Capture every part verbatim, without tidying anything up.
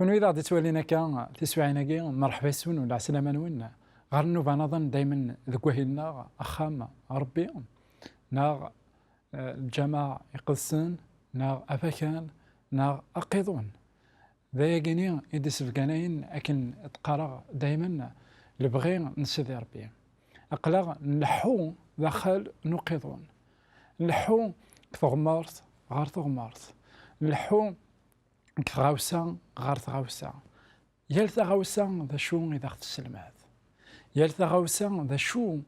Wid aɣ-d-ittwalin akka tiswiɛin-agi, merḥba yes-wen u lɛeslama-nwen ɣer nnuba-nniḍen daymen deg wahil-nneɣ, axxam Ṛebbi, neɣ eh, lǧameɛ iqedsen, neɣ abakan, neɣ aqiḍun. D ayagi-ni i d-isbeganayen akken d-qqareɣ daymen lebɣi n Sidi Ṛebbi. Aql-aɣ nleḥḥu daxel n uqiḍun. Nleḥḥu deg teɣmert ɣer teɣmert. Nleḥḥu deg tɣawsa ɣer tɣawsa. Yal taɣawsa d acu i d aɣ-tesselmad. Yal taɣawsa d acu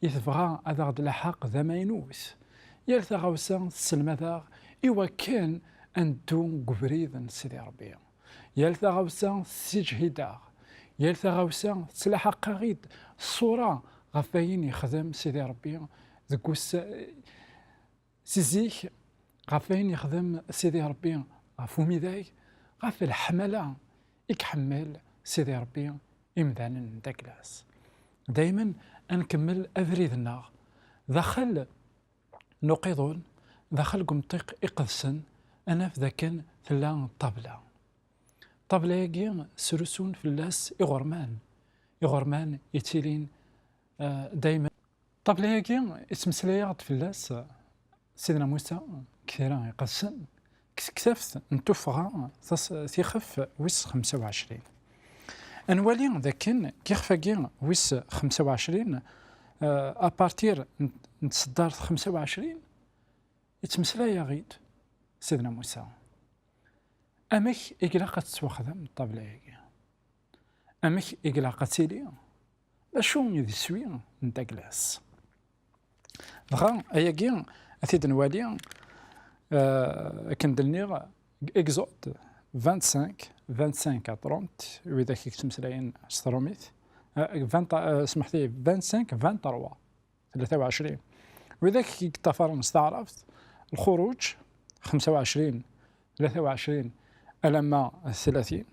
i tebɣa ad aɣ-d-laḥaq d amaynut. Yal taɣawsa tesselmad-aɣ i wakken ad neddu deg ubrid n Sidi Ṛebbi. Yal taɣawsa tessiǧhid-aɣ. Yal taɣawsa tettlaḥaq-aɣ-id ṣṣura ɣef wayen yexdem Sidi Ṛebbi deg uss-, si zik, ɣef wayen yexdem Sidi Ṛebbi ɣef umidag, ɣef leḥmala i iḥemmel Sidi Ṛebbi imdanen n Daglas. Daymen ad nkemmel abrid-nneɣ daxel n uqiḍun, daxel n umṭiq iqedsen, ad naf dakken tella ṭṭabla. Ṭṭabla-agi srusun fell-as iɣerman, iɣerman yettilin, eh, daymen. Ṭṭabla-agi ittmeslay-aɣ-d fell-as Sidna Musa deg Tira Iqedsen, deg tektabt n Tuffɣa, tas-, tixef wis xemsa u ɛecrin. Ad nwali dakken deg yixef-agi wis xemsa u ɛecrin, eh, à partir n, n tseddart xemsa u ɛecrin, ittmeslay-aɣ-id Sidna Musa. Amek i ilaq ad tettwaxdam ṭṭabla-agi? Amek i ilaq ad tili? D acu i d iswi n Daglas? Dɣa, ayagi, ad t-id-nwali, eh, akken d-nniɣ, Exode vingt-cinq, vingt-cinq à trente, widak i yettmeslayen s trumit, eh, vingt, eh, smeḥt-iyi, vingt-cinq, vingt-trois, tlata u ɛecrin. Widak i yeṭṭafaren s taɛrabt, Lxuruǧ, xemsa u ɛecrin, tlata u ɛecrin, alamma tlatin.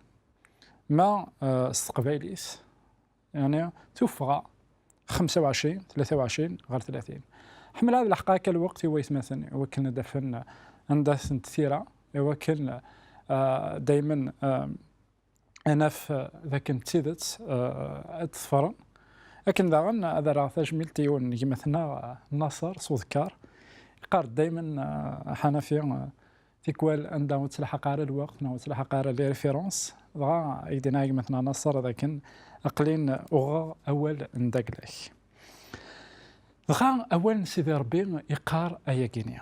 Ma, eh, s teqbaylit, yeɛni Tuffɣa xemsa u ɛecrin, tlata u ɛecrin ɣer tlatin. Ḥemmleɣ ad leḥqeɣ akka lweqt i waytmaten, i wakken ad d-afen anda-tent tira, i wakken, ah, daymen, ah, ad naf, ah, d akken d tidet, ah, ad tt-ḍefren. Akken daɣen ad rreɣ tajmilt i yiwen n gma-tneɣ, ah, Naṣer s uḍekkar. Yeqqar-d daymen, ah, Ḥanafi, ah, tikwal anda ur ttlaḥaq ara lweqt neɣ ur ttlaḥaq ara les références, dɣa i d-yenna gma-tneɣ Naṣer d akken aql-in uɣeɣ awal n Daglas. Dɣa awal n Sidi Ṛebbi iqqar ayagi-ni.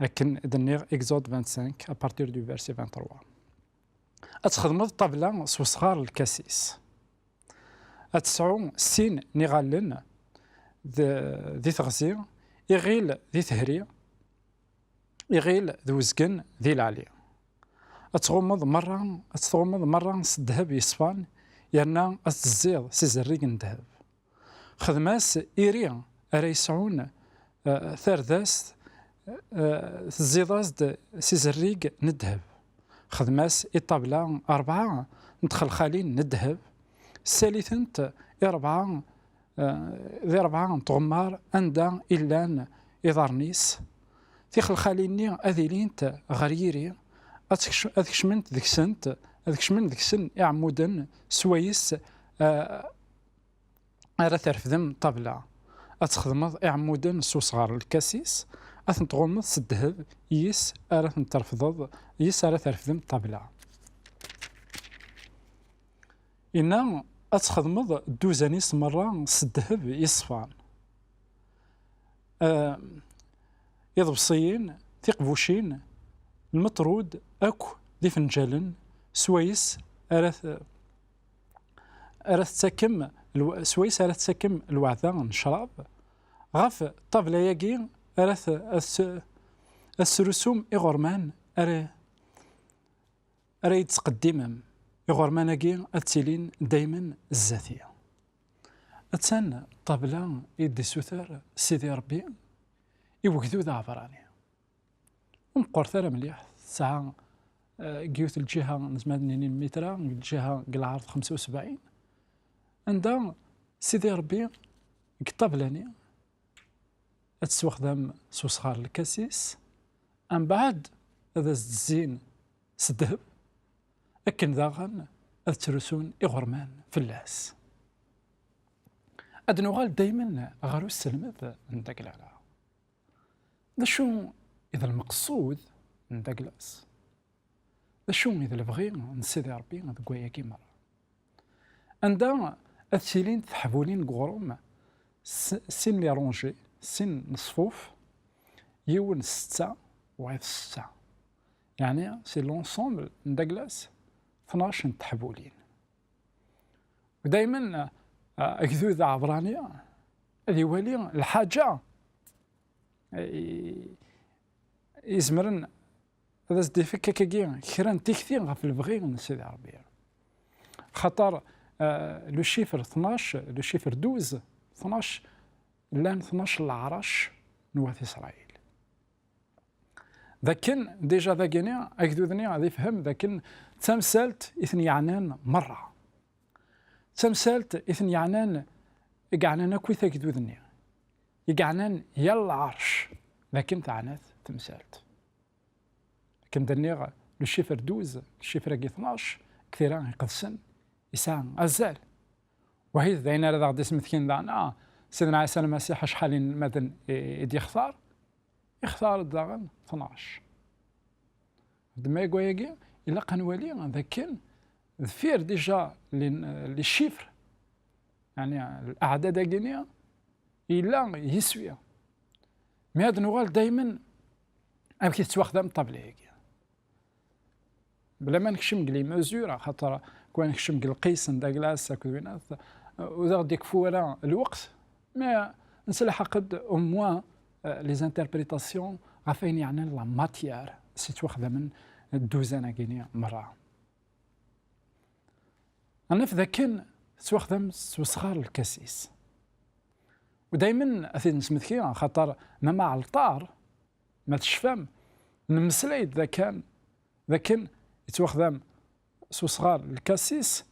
Akken d-nniɣ, Exode vingt-cinq, à partir du verset vingt-trois. Ad txedmeḍ ṭṭabla s wesɣar n lkasis. Ad tesɛu sin n iɣallen d-, di teɣzi, iɣil di tehri, iɣil d uzgen di leɛli. Ad tɣummeḍ merra, ad tɣummeḍ merra s ddheb yeṣfan, yerna ad teẓẓiḍ s izerrig n ddheb. Xdem-as iri ara yesɛun, eh, tardast, eh, teẓẓiḍ-as-d s izerrig n ddheb. Xdem-as i ṭṭabla rebɛa n txelxalin n ddheb, ssali-tent i rebɛa, eh, di rebɛa n tɣemmar anda i llan iḍarren-is. Tixelxalin-nni ad ilint ɣer yiri, ad tekc-, ad kecment deg-sent, ad kecmen deg-sen iɛemmuden swayes, eh, ara trefdem ṭṭabla. Ad txedmeḍ iɛemmuden s usɣar n lkasis, ad ten-tɣummeḍ s ddheb, yis ara ten-trefdeḍ, yis ara trefdem ṭṭabla. Inna ad txedmeḍ dduzan-is merra s ddheb yeṣfan. Ah, iḍebsiyen, tiqbucin, lmeṭrud, akk d ifenǧalen, swayes ara t-, ara tettakem lw-, swayes ara tettakem lweɛda n ccrab. Ɣef ṭṭabla-agi ara t-, ad s-, ad tesrusum iɣerman ara, ara yi-d-tqeddimem. Iɣerman-agi ad ttilin daymen zdat-i. Attan ṭṭabla i d-issuter Sidi Ṛebbi i wegdud aɛebṛani. Ur meqqret ara mliḥ, tesɛa, eh, deg yiwet lǧiha nezmer ad nini lmitra, deg lǧiha deg lɛerḍ xemsa u sebɛin, anda Sidi Ṛebbi deg ṭṭabla-nni ad tettwaxdam s usɣar n lkasis, mbeɛd ad as-d-zzin s ddheb, Akken daɣen ad ttrusun iɣerman fell-as. Ad nuɣal daymen ɣer uselmed n Daglala. D acu i d lmeqsud n Daglas? D acu i d lebɣi n Sidi Ṛebbi deg wayagi merra? Anda ad ttilint teḥbulin deg uɣrum? S-, sin les rangées, sin leṣfuf, yiwen setta, wayeḍ setta. Yeɛni, c'est l'ensemble n Daglas, tnac n teḥbulin. Daymen, ah, agdud aɛebṛani ad iwali lḥaǧa, eh, i-, izemren ad as-d-ifek akkagi kra n tikti ɣef lebɣi n Sidi Ṛebbi. Xaṭer, eh, le chiffre tnac, le chiffre douze, tnac, llan tnac n leɛrac n wat Isṛayil. Dakken, déjà dagini, agdud-nni ad ifhem dakken d tamsalt i ten-yeɛnan merra. D tamsalt i ten-yeɛnan, i yeɛnan akkit agdud-nni, i yeɛnan yal lɛerc, dakken teɛna-t temsalt. Akken d-nniɣ, le chiffre douze, le chiffre-agi tnac, deg Tira Iqedsen, yesɛa azal. Wahid d ayen ara d aɣ-d-ismetken daɣen, ah, Sidna Ɛisa Lmasiḥ acḥal n inelmaden i, i d-yextar? Ixtar-d daɣen tnac. D ma deg wayagi, ilaq ad nwali d akken deffir déjà les, les chiffres, yeɛni leɛdad-agi-nni, yella yiswi. Mi ad nuɣal daymen amek i tettwaxdam ṭṭabla-agi. Bla ma nekcem deg les mesures, axaṭer kwan nekcem deg lqis n Daglas akked winat, ur aɣ-d-ikfu ara lweqt, mais neslaḥaq-d au moins, euh, les interprétations ɣef ayen yeɛnan la matière s yettwaxdamen dduzan-agi-nni merra. Ad naf dakken tettwaxdam s wesɣar n lkasis. U daymen ad t-id-nesmetki, axaṭer ma ma ɛelṭar, ma tecfam, nemmeslay-d dakan, dakken yettwaxdam s usɣar n lkasis,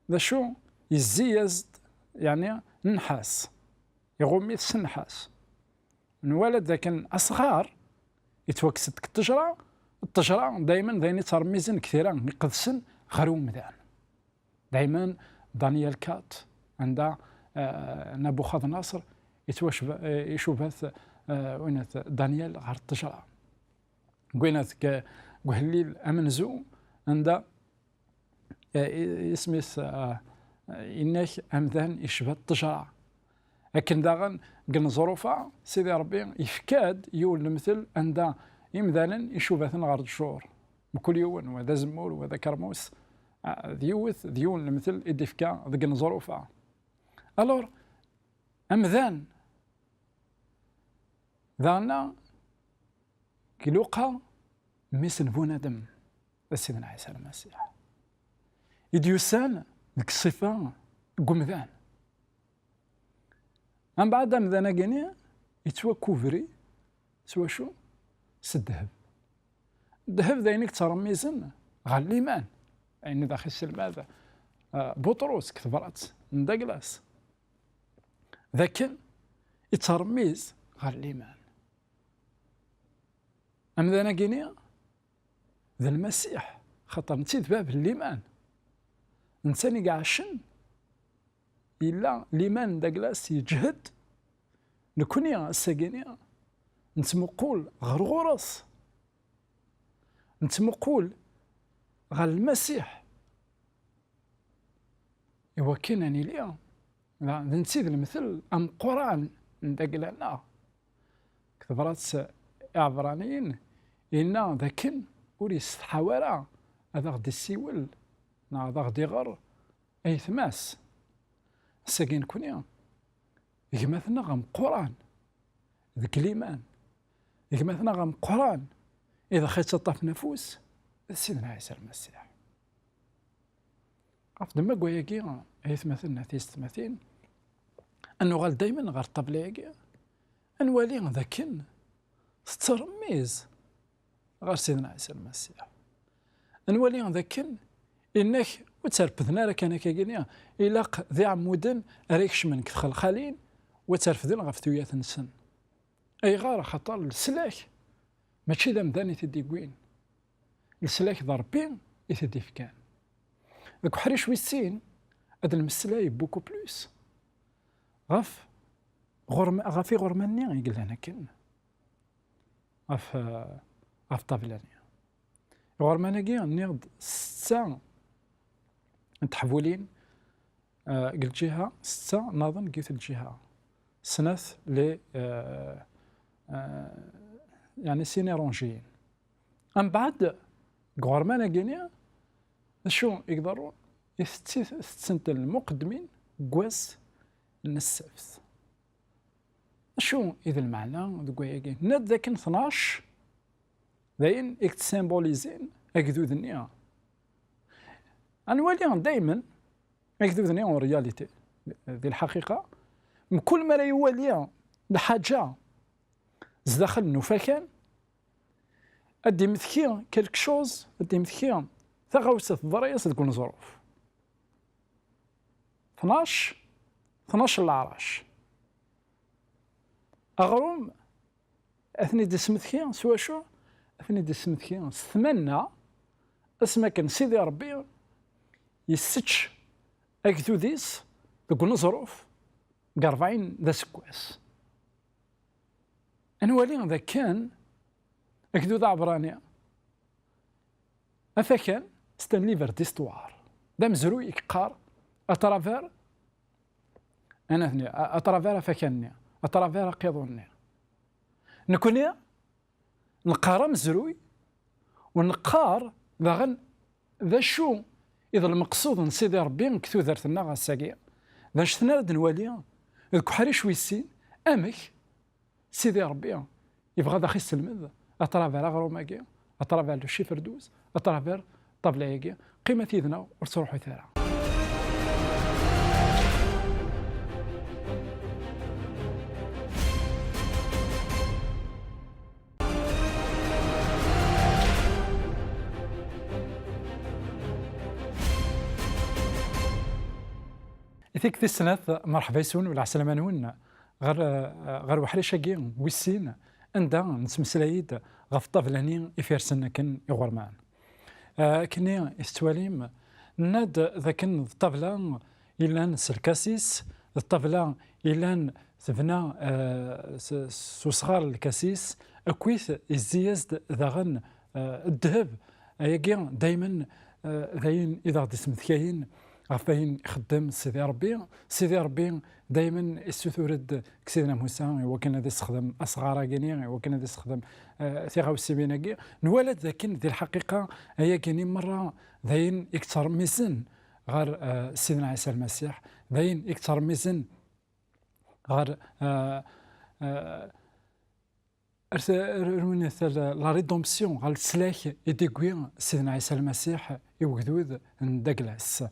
d acu, yezzi-yas-d, yeɛni, nnḥas, iɣumm-it s nnḥas. Nwala-d dakken asɣar yettwakkes-d deg ttejra, ttejra daymen d ayen yettṛemmizen deg Tira Iqedsen ɣer umdan. Daymen Daniel quatre, anda, eh, Nabuxadnaṣer yettwacba-, eh, icuba-t, eh, winat Daniel ɣer ttejra. Deg winat deg, deg uhellil amenzu, anda, eh, i-, isem-is, eh, yenna-k amdan yecba ttejra. Akken daɣen deg ineẓrufa, Sidi Ṛebbi yefka-d yiwen lemtel anda imdanen icuba-ten ɣer ttjur. Mkul yiwen, wa d azemmur, wa d akermus, ah, d yiwet, d yiwen lemtel i d-ifka deg ineẓrufa. Alors, amdan, daɣen iluqa mmi-s n bunadem, d Sidna Ɛisa Lmasiḥ, i d-yusan deg ṣṣifa n umdan. Mbeɛd, amdan-agi-nni yettwakubri s wacu? S ddheb. Ddheb d ayen i yettṛemmizen ɣer liman. Ayen i d aɣ-isselmad, ah, Buṭrus deg tebrat n Daglas, d akken yettṛemmiz ɣer liman. Amdan-agi-nni d Lmasiḥ, xaṭer netta i d bab n liman. Netta i iɛeccen, yella liman n Daglas yeǧhed. Nekni ass-agi-nni nettmuqul ɣer ɣur-s, nettmuqul ɣer Lmasiḥ, iwakken ad nili d, d netta i d lemtel ameqqran n Dagla-nneɣ. Deg tebrat Iɛebṛaniyen, yenna d akken ur yessetḥaw ara ad aɣ-d-issiwel neɣ ad aɣ-d-iɣer ayetma-s. Ass-agi nekni, gma-tneɣ ameqqran deg liman, gma-tneɣ ameqqran i d aɣ-ittaṭṭafen afus, d Sidna Ɛisa Lmasiḥ. Ɣef ddemma n wayagi, ay atmaten, ay tiyessetmatin, ad nuɣal daymen ɣer ṭṭabla-agi, ad nwali d akken tettṛemmiz ɣer Sidna Ɛisa Lmasiḥ. Ad nwali d akken inna-k ur tterpden ara kan akka-gini, ilaq d iɛemmuden ara ikecmen deg txelxalin, u ad terfden ɣef tuyat-nsen. Ayɣer? Axaṭer leslak mačči d amdan i t-id-iwwin. Leslak d Ṛebbi i t-id-ifkan. Deg uḥric wis sin, ad nmeslay beaucoup plus ɣef ɣurma, ɣef iɣurma-nni i yellan akken ɣef, ɣef ṭṭabla-nni. Iɣurman-agi, nniɣ-d, setta n teḥbulin, eh, deg lǧiha, setta nnaḍen deg yiwet lǧiha, snat les, eh, eh, yeɛni sin iṛunjiyen. Mbeɛd, deg iɣurman-agi-nni, d acu i iḍerrun? Itetti-, tetten-ten lmuqeddmin deg wass n ssebt. Acu i d lmeɛna deg wayagi? Nna-d dakken tnac d ayen i yettsimbulizin agdud-nni. Ad nwali daymen agdud-nni en réalité, di lḥaqiqa, mkul mi ara iwali lḥaǧa zdaxel n ufakan, ad d-imteki quelque chose, ad d-imteki taɣawsa teḍra-yas deg uneẓruf. Tnac, tnac n leɛrac. Aɣrum, ad ten-id-ismetki s wacu? Ad ten-id-ismetki s tmanna, asmi akken Sidi Ṛebbi yessečč agdud-is deg uneẓruf deg rebɛin d aseggas. Ad nwali dakken agdud aɛebrani, afakan, c'est un livre d'histoire. D amezruy i yeqqar à travers, anatni, à, à travers afakan-nni, à travers aqiḍun-nni. Nekni neqqar amezruy, u neqqar daɣen d acu i d lmeqsud n Sidi Ṛebbi deg tudert-nneɣ ass-agi. D anect-nni ara d-nwali deg uḥric wis sin, amek Sidi Ṛebbi yebɣa ad aɣ-isselmed à travers aɣrum-agi, à travers le chiffre douze, à travers ṭṭabla-agi. Qqimet yid-neɣ, ur ttruḥut ara. I tikkelt tis snat, merḥba yes-wen, u lɛeslama-nwen ɣer, eh, ɣer uḥric-agi wis sin, anda nettmeslay-d ɣef ṭṭabla-nni i firsen akken iɣurman. Eh, akken i tettwalim, nna-d dakken d ṭṭabla yellan s lkasis, d ṭṭabla yellan tebna, eh, s, s usɣar n lkasis, akkit yezzi-yas-d daɣen, eh, ddheb. Ayagi daymen, eh, d ayen i d aɣ-d-ismetkayen ɣef wayen ixeddem Sidi Ṛebbi. Sidi Ṛebbi daymen issutur-d deg Sidna Musa i wakken ad issexdem asɣar-agi-ni, i wakken ad issexdem, eh, tiɣawsiwin-agi. Nwala-d dakken di lḥaqiqa ayagi-ni merra d ayen i yettṛemmizen ɣer, eh, Sidna Ɛisa Lmasiḥ, d ayen i yettṛemmizen ɣer, eh, eh, Ar t-, ar, ar win t-, la, la rédemption, ɣer leslak i d-iwwi Sidna Ɛisa Lmasiḥ i wegdud n Daglas.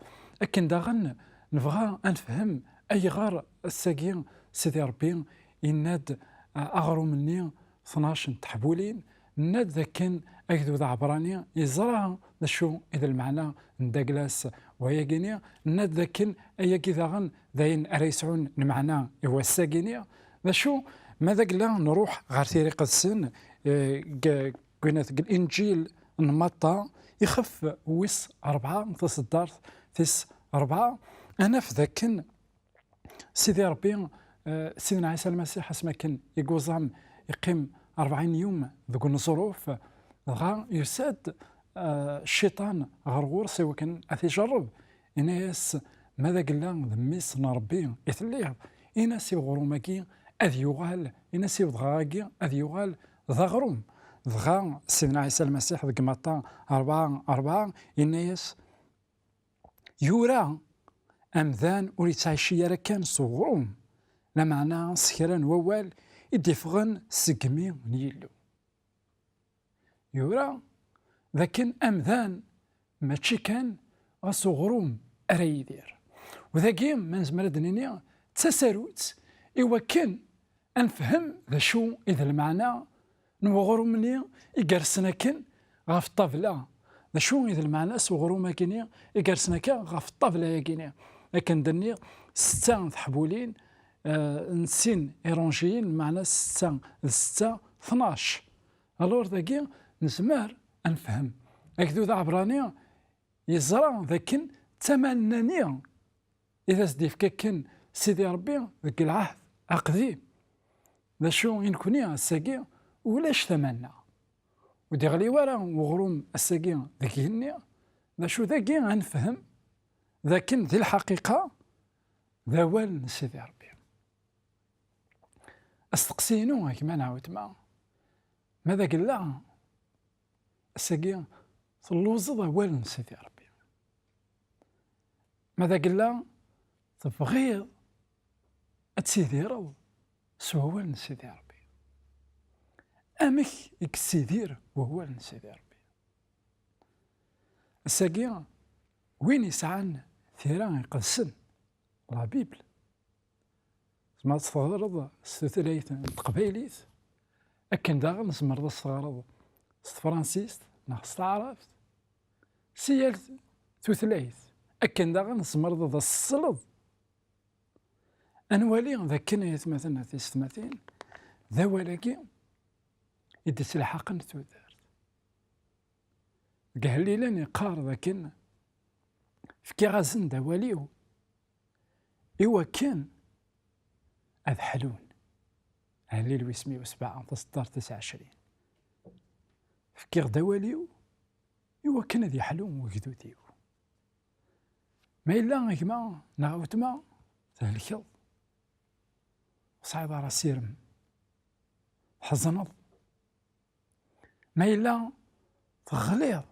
Akken daɣen nebɣa ad nefhem ayɣer ass-agi Sidi Ṛebbi yenna-d, a-, aɣrum-nni tnac n teḥbulin, nna-d dakken agdud aɛebrani yeẓra d acu i d lmeɛna n Daglas wayagi-ni, nna-d dakken ayagi daɣen d ayen ara yesɛun lmeɛna i wass-agi-ni. D acu, ma d agla nruḥ ɣer Tira Iqedsen, eh, deg, deg, deg Linǧil n Matta, ixef wis ṛebɛa, taṣeddart tis ṛebɛa, ad naf dakken Sidi Ṛebbi, eh, Sidna Ɛisa Lmasiḥ, asmi akken i yuẓam, iqqim ṛebɛin yum deg uneẓruf, dɣa yusa-d, eh, cciṭan ɣer ɣur-s i wakken ad t-ijerreb. Yenna-yas, ma d agella d mmi-s n Ṛebbi i telliḍ, in-as i uɣrum-agi ad yuɣal, in-as i wedɣaɣ-agi ad yuɣal d aɣrum. Dɣa Sidna Ɛisa Lmasiḥ deg Matta ṛebɛa ṛebɛa yenna-yas, yura, amdan ur yettɛici ara kan s uɣrum, lameɛna s kra n wawal i d-iffɣen seg imi n Yillu. Yura dakken amdan mačči kan ɣas uɣrum ara yidir. U dagi, ma nezmer ad d-nini, d tasarut i wakken ad nefhem d acu i d lmeɛna n uɣrum-nni i yersen akken ɣef ṭṭabla. D acu i d lmeɛna-s uɣrum-agi-ni i yersen akka ɣef ṭṭabla-agi-ni? Akken d-nniɣ, setta teḥbulin, eh, n sin iṛunjiyen, lmeɛna setta d setta, tnac. Alors dagi nezmer ad nefhem. Agdud aɛebrani yeẓra d akken d tamanna-nni i d as-d-yefka akken Sidi Ṛebbi deg lɛehd aqdim. D acu i nekni ass-agi? Ulac tamanna. Ur d-iɣli wara uɣrum ass-agi deg igenni. D acu dagi ad nefhem d akken di lḥaqiqa d awal n Sidi Ṛebbi. Asteqsi-inu a gma neɣ a weltma, ma d agella ass-agi telluẓeḍ awal n Sidi Ṛebbi? Ma d agella tebɣiḍ ad tidireḍ s wawal n Sidi Ṛebbi? Amek i yessidir wawal n Sidi Ṛebbi? Ass-agi, win yesɛan tira iqedsen, la Bible, tzemreḍ ad teɣreḍ s tutlayt n teqbaylit, akken daɣen tzemreḍ ad teɣreḍ s tefransist neɣ s taɛrabt, si yal tutlayt, akken daɣen tzemreḍ ad as-tesleḍ. Ad nwali d akken, ay atmaten, a tisetmatin, d awal-agi i d-ittelḥaqen tudert. Deg Ihellilen yeqqar d akken fkiɣ-asen-d awal-iw i wakken ad ḥlun. Ahellil wis meyya u sebɛa, taseddart tis ɛecrin. Fkiɣ-d awal-iw i wakken ad yeḥlu wegdud-iw. Ma yella a gma neɣ a weltma thelkeḍ, ur tesɛiḍ ara asirem, tḥezneḍ, ma yella teɣliḍ,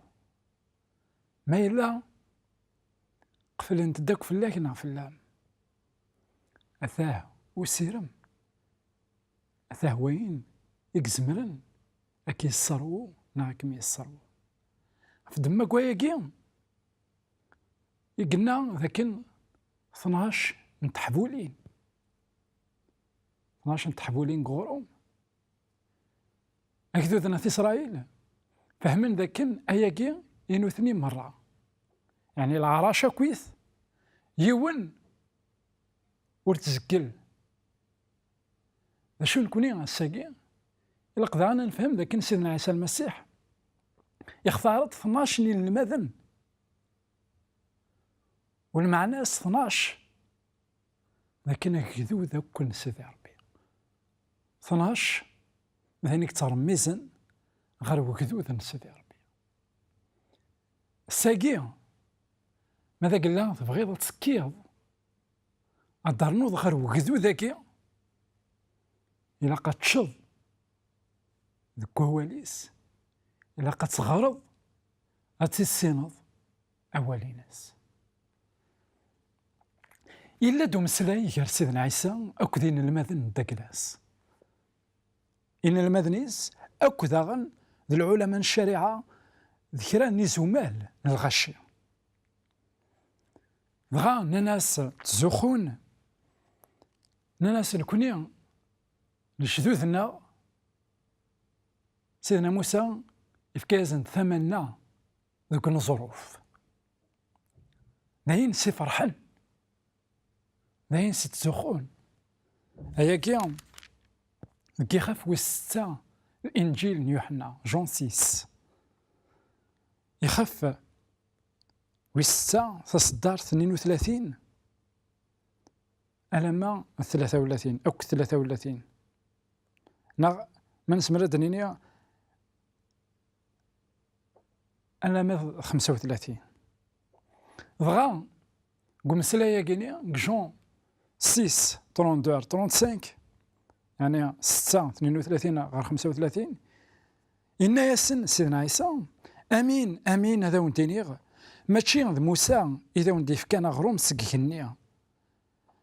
ma yella qeflent-d akk fell-ak neɣ fell-am, atah usirem, atah wayen i izemren ad k-yesserwu neɣ ad kem-yesserwu. Ɣef ddemma n wayagi i yenna d akken tnac n teḥbulin, tnac n teḥbulin deg uɣrum, agdud n At Isṛayil fehmen d akken ayagi i nutni merra, yeɛni leɛrac akkit, yiwen ur tzeggel. D acu nekni ass-agi? Ilaq daɣen ad nefhem d akken Sidna Ɛisa Lmasiḥ ixtar-d tnac n yinelmaden, u lmeɛna-s tnac d akken agdud akk n Sidi Ṛebbi. Tnac d ayen i yettṛemmizen ɣer wegdud n Sidi Ṛebbi. Ass-agi, ma d agella tebɣiḍ ad tekkiḍ, ad d-ternuḍ ɣer wegdud-agi, ilaq ad teččeḍ deg wawal-is, ilaq ad teɣreḍ, ad tissineḍ awal-ines. Yella-d umeslay gar Sidna Ɛisa akked inelmaden n dagla-s. Inelmaden-is akk daɣen d lɛulama n ccariɛa d kra n izumal n lɣaci. Dɣa nnan-as, ttzuxxun, nnan-as, nekni lejdud-nneɣ, Sidna Musa yefka-yasen-d tamanna deg uneẓruf. D ayen si ferḥen, d ayen si ttzuxxun. Ayagi deg ixef wis setta, Linǧil n Yuḥenna, Jean six. Ixef wis setta, taseddart tnin u tlatin alamma d tlata u tlatin, akk tlata u tlatin. Neɣ ma nezmer ad d-nini alamma d xemsa u tlatin. Dɣa deg umeslay-agi-ni, deg Jean six, trente-deux ar trente-cinq, yeɛni setta, tnin u tlatin ɣer xemsa u tlatin, yenna-yasen Sidna Ɛisa, amin, amin, ad awen-d-iniɣ, mačči d Musa i d awen-d-yefkan aɣrum seg igenni.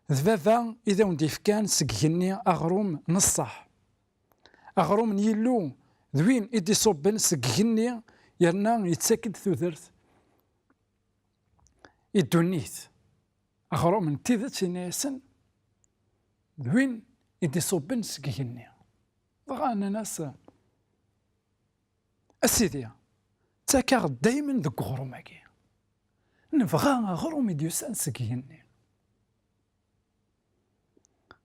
D Baba i d awen-d-yefkan seg igenni aɣrum n ṣṣeḥ. Aɣrum n Yillu d win i d-iṣubben seg igenni, yerna yettak-d tudert i ddunit. Aɣrum n tidet, yenna-yasen, d win i d-iṣubben seg igenni. Dɣa nnan-as, a Sidi, ttak-aɣ-d daymen deg uɣrum-agi. Nebɣa aɣrum i d-yusan seg igenni.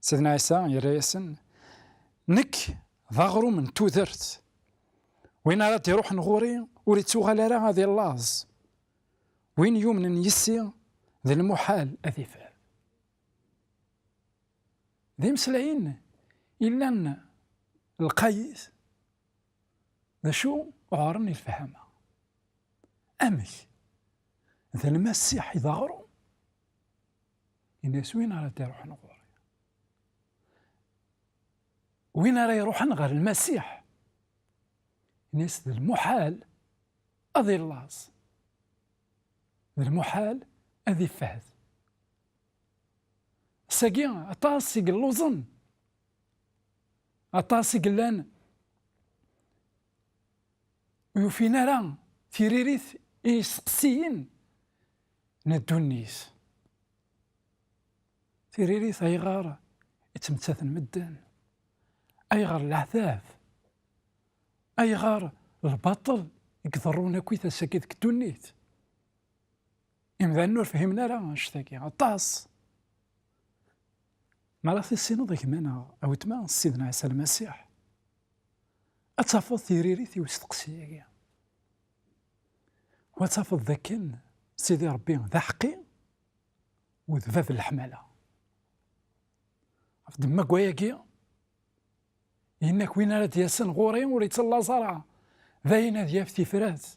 Sidna Ɛisa yerra-yasen, nekk d aɣrum n tudert. Win ara d-iruḥen ɣur-i ur ittuɣal ara ad illaẓ. Win yumnen yis-i D lmuḥal ad ifad. D imeslayen illan lqayit, d acu uɛren i lefhama. Amek? D Lmasiḥ i d aɣrum. Ini-as win ara d-iruḥen ɣur-i. Win ara iruḥen ɣer Lmasiḥ, ini-as d lmuḥal ad illaẓ. D lmuḥal ad ifad. Ass-agi, aṭas i yelluẓen, aṭas i yellan ur yufin ara tiririt i yisteqsiyen n ddunit. Tiririt ayɣer i ttmettaten medden, ayɣer leɛtab, ayɣer lbaṭel i iḍerrun akkit ass-agi deg ddunit. Imdanen ur fhimen ara annect-agi, aṭas. Ma ara tissineḍ a gma-neɣ a weltma Sidna Ɛisa Lmasiḥ, ad tafeḍ tiririt i usteqsi-agi. U ad tafeḍ d akken Sidi Ṛebbi d aḥeqqi u d bab n leḥmala. Ɣef ddemma n wayagi, yenna-k win ara d-yasen ɣur-i ur yettallaẓ ara, d ayen ad yaf tifrat,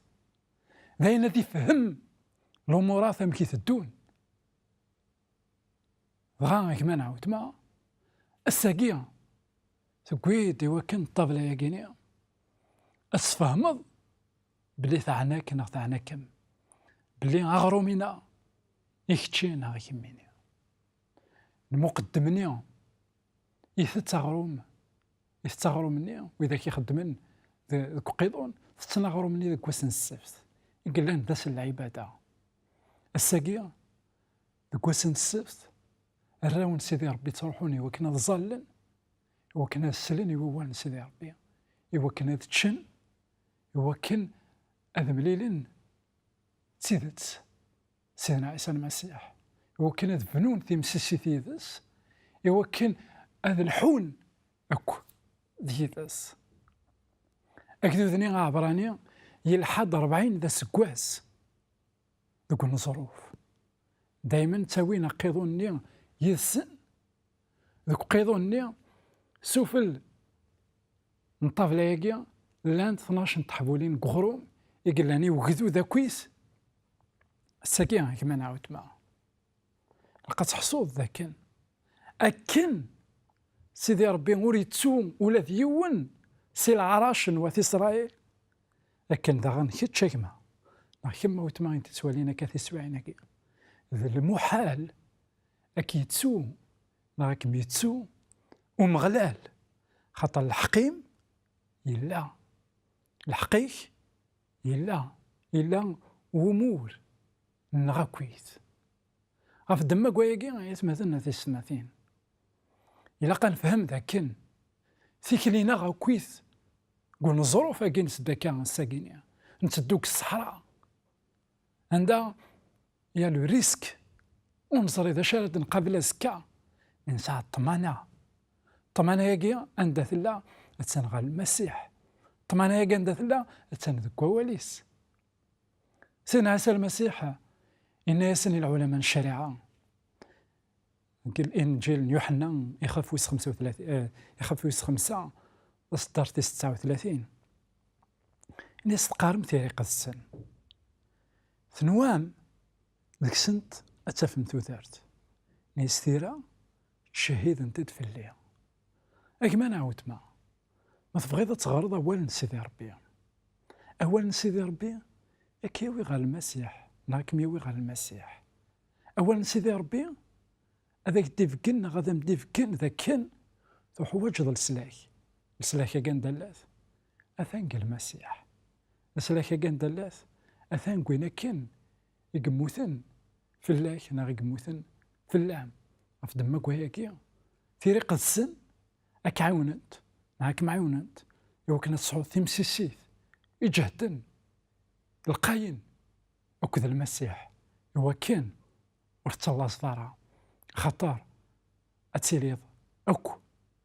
d ayen ad ifhem lumurat amek i teddun. Dɣa a gma neɣ weltma, ass-agi tewwi-d i wakken ṭṭabla-yagi-ni ad tesfehmeḍ belli teɛna-k neɣ teɛna-kem, belli aɣrum-ina i kečči neɣ i kemmini. Lmuqeddem-nni itett aɣrum, itett aɣrum-nni, widak ixeddmen de-, deg uqiḍun, tetten aɣrum-nni deg wass n ssebt, i yellan d ass n lɛibada. Ass-agi, deg wass n ssebt, arraw n Sidi Ṛebbi ttruḥun i wakken ad ẓallen, i wakken ad slen i wawal n Sidi Ṛebbi, i wakken ad ččen, i wakken ad mlilen d tidet Sidna Ɛisa Lmasiḥ, i wakken ad bnun timsissit yid-s, i wakken ad lḥun akk d yid-s. Agdud-nni aɛebṛani yelḥa-d ṛebɛin d aseggas deg uneẓruf. Daymen ttawin aqiḍun-nni yid-sen. Deg uqiḍun-nni, sufell n ṭṭabla-agi, llant tnac n teḥbulin n uɣrum i yellan i ugdud akkit. Ass-agi, a gma neɣ weltma, ilaq ad teḥṣuḍ d akken, akken Sidi Ṛebbi ur yettu ula d yiwen si leɛrac n wat Isṛayil, akken daɣen kečč a gma, neɣ kemm a weltma i d-yettwalin akka tiswiɛin-agi, d lmuḥal ad k-yettu neɣ ad kem-yettu Umeɣlal, xaṭer lḥeqq-im yella, lḥeqq-ik yella, yella wumur-nneɣ akkit. Ɣef ddemma n wayagi, ay atmaten, a tisetmatin, ilaq ad nefhem d akken tikli-nneɣ akkit deg uneẓruf-agi n sdakka ass-agi-ni, nteddu deg ṣṣeḥra, anda il y a le risque, ur neẓri d acu ara d-nqabel azekka, nesɛa ṭṭmana. Ṭṭmana-agi anda tella? Attan ɣer Lmasiḥ. Ṭṭmana-agi anda tella? Attan deg wawal-is. Sidna Ɛisa Lmasiḥ yenna-yasen i lɛulama n ccariɛa, deg Linǧil n Yuḥenna, ixef wis xemsa u tlatin, eh, ixef wis xemsa, taseddart tis tesɛa u tlatin. Ini-as teqqarem tira iqedsen. Tenwam deg-sent ad tafem tudert. Ini-as tira ttcehhident-d fell-i. A gma neɣ a weltma, ma tebɣiḍ ad teɣreḍ awal n Sidi Ṛebbi, awal n Sidi Ṛebbi ad k-yawi ɣer Lmasiḥ, neɣ ad kem-yawi ɣer Lmasiḥ. Awal n Sidi Ṛebbi ad ak-d-ibeggen neɣ ad am-d-ibeggen d akken tuḥwaǧeḍ leslak. Leslak-agi anda llat? Atan deg Lmasiḥ. Leslak-agi anda llat? Atan deg win akken i yemmuten fell-ak neɣ i yemmuten fell-am. Ɣef ddemma n wayagi, tira iqedsen ad k-ɛiwnent, neɣ ad kem-ɛiwnent i wakken ad tesɛuḍ timsissit iǧehden, lqayen akked Lmasiḥ, i wakken ur tettallaẓeḍ ara, axaṭer ad tiliḍ akk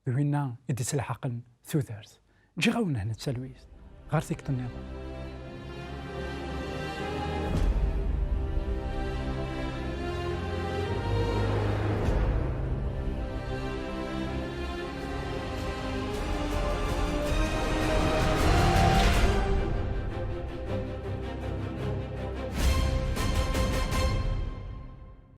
d winna i d-ittelḥaqen tudert. Ǧǧiɣ-awen hna d talwit, ɣer tikkelt nniḍen.